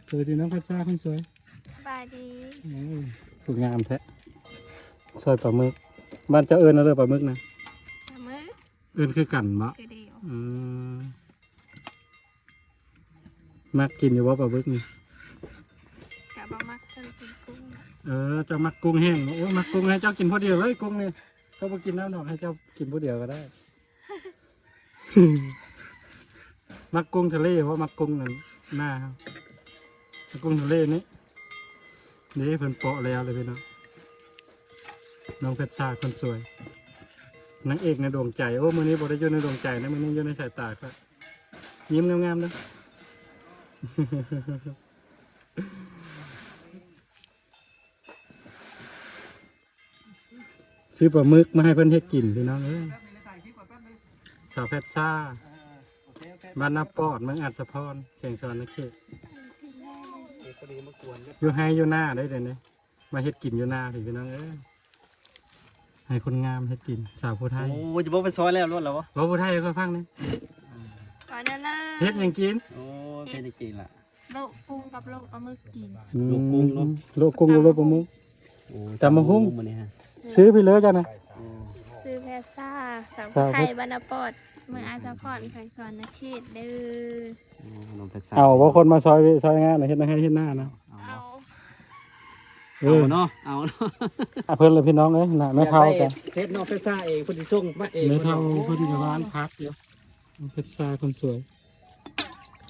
ສະບາຍດີນ້ອງພັດຊາຄົນສວຍ. ສະບາຍດີ. ໂອ້ຍ ຜູ້ງາມແທ້. ຊອຍປາໝຶກ. ບ້ານເຈົ້າເອີ້ນວ່າເດີປາໝຶກນະ? ປາໝຶກ. ເອີ້ນຄືກັນບໍ່? ຄືດຽວ. ອືມ. ມັກກິນຢູ່ບໍ່ປາໝຶກນີ້? ກະບໍ່ມັກ ຊັ້ນກິນກຸ້ງ. ເອີ ເຈົ້າມັກກຸ້ງແຮງ. ໂອ້ຍ ມັກກຸ້ງ ໃຫ້ເຈົ້າກິນຜູ້ດຽວເລີຍ ກຸ້ງນີ້. ເຂົາບໍ່ກິນນຳດອກ ໃຫ້ເຈົ້າກິນຜູ້ດຽວກໍໄດ້. ມັກກຸ້ງທະເລບໍ່? ມັກກຸ້ງນັ້ນນາເຮົາ ມັກກຸ້ງທະເລນີ້. ເດ້ ເພິ່ນເປາະແລ້ວເລີຍພີ່ນ້ອງ. ນ້ອງເພັດຊາຄົນສວຍ ນາງເອກໃນດວງໃຈ. ໂອ້ ມື້ນີ້ບໍ່ໄດ້ຢູ່ໃນດວງໃຈນະ ມື້ນີ້ຢູ່ໃນສາຍຕາຂ້ອຍ. ຍິ້ມງາມໆເດີ້. ຊື້ປາໝຶກມາໃຫ້ເພິ່ນເຮັດກິນພີ່ນ້ອງເອີຍ. ສາວແພັດຊາ ບ້ານນາປອດ ເມືອງອາດສະພອນ ແຂວງສະຫວັນນະເຂດ. ຢູ່ໄຮ່ຢູ່ນາໄດ໋ ດຽວນີ້ມາເຮັດກິນຢູ່ນາພີ່ນ້ອງເອີຍ. ໃຫ້ຄົນງາມເຮັດກິນ ສາວຜູ້ໄທ. ໂອ້ ຈະບໍ່ໄປຊອຍແລ້ວ ລົດແລ້ວບໍ່? ເວົ້າຜູ້ໄທໃຫ້ຂ້ອຍຟັງແດ່. ເຮັດຫຍັງກິນ? ໂອ້ ເຮັດຫຍັງກິນລະ? ໂລະກຸ້ງກັບໂລະປາໝຶກກິນ. ອືມ ໂລະກຸ້ງເນາະ ໂລະກຸ້ງກັບໂລະປາໝຶກ. ໂອ້ ຕຳບັກຫຸ່ງ ມື້ນີ້ຮະ. ຊື້ພີ່ເລີເຈົ້ານະ? ໂອ້ ຊື້ແພຊາ ສາວຜູ້ໄທ ບ້ານນາປອດ ເມືອງອາດສະພອນ ແຂວງສະຫວັນນະເຂດເດີ. ໂອ້ ນ້ອງແພຊາ ເອົາບໍ່ຄົນມາຊອຍວຽກຊອຍງານ ເຮັດໃນໄຮ່ເຮັດນານະ? ເອົາ ເອີ ເອົາເນາະ ເອົາເນາະ. ອ່ະ ເພິ່ນລະພີ່ນ້ອງເອີຍນະ ແມ່ເຖົ້າກັນ ເຮັດນ້ອງແພຊາເອງ ເພິ່ນຊິສົ່ງມາເອງ. ແມ່ເຖົ້າເພິ່ນກະວານຜັກຢູ່. ເພັດຊາຄົນສວຍ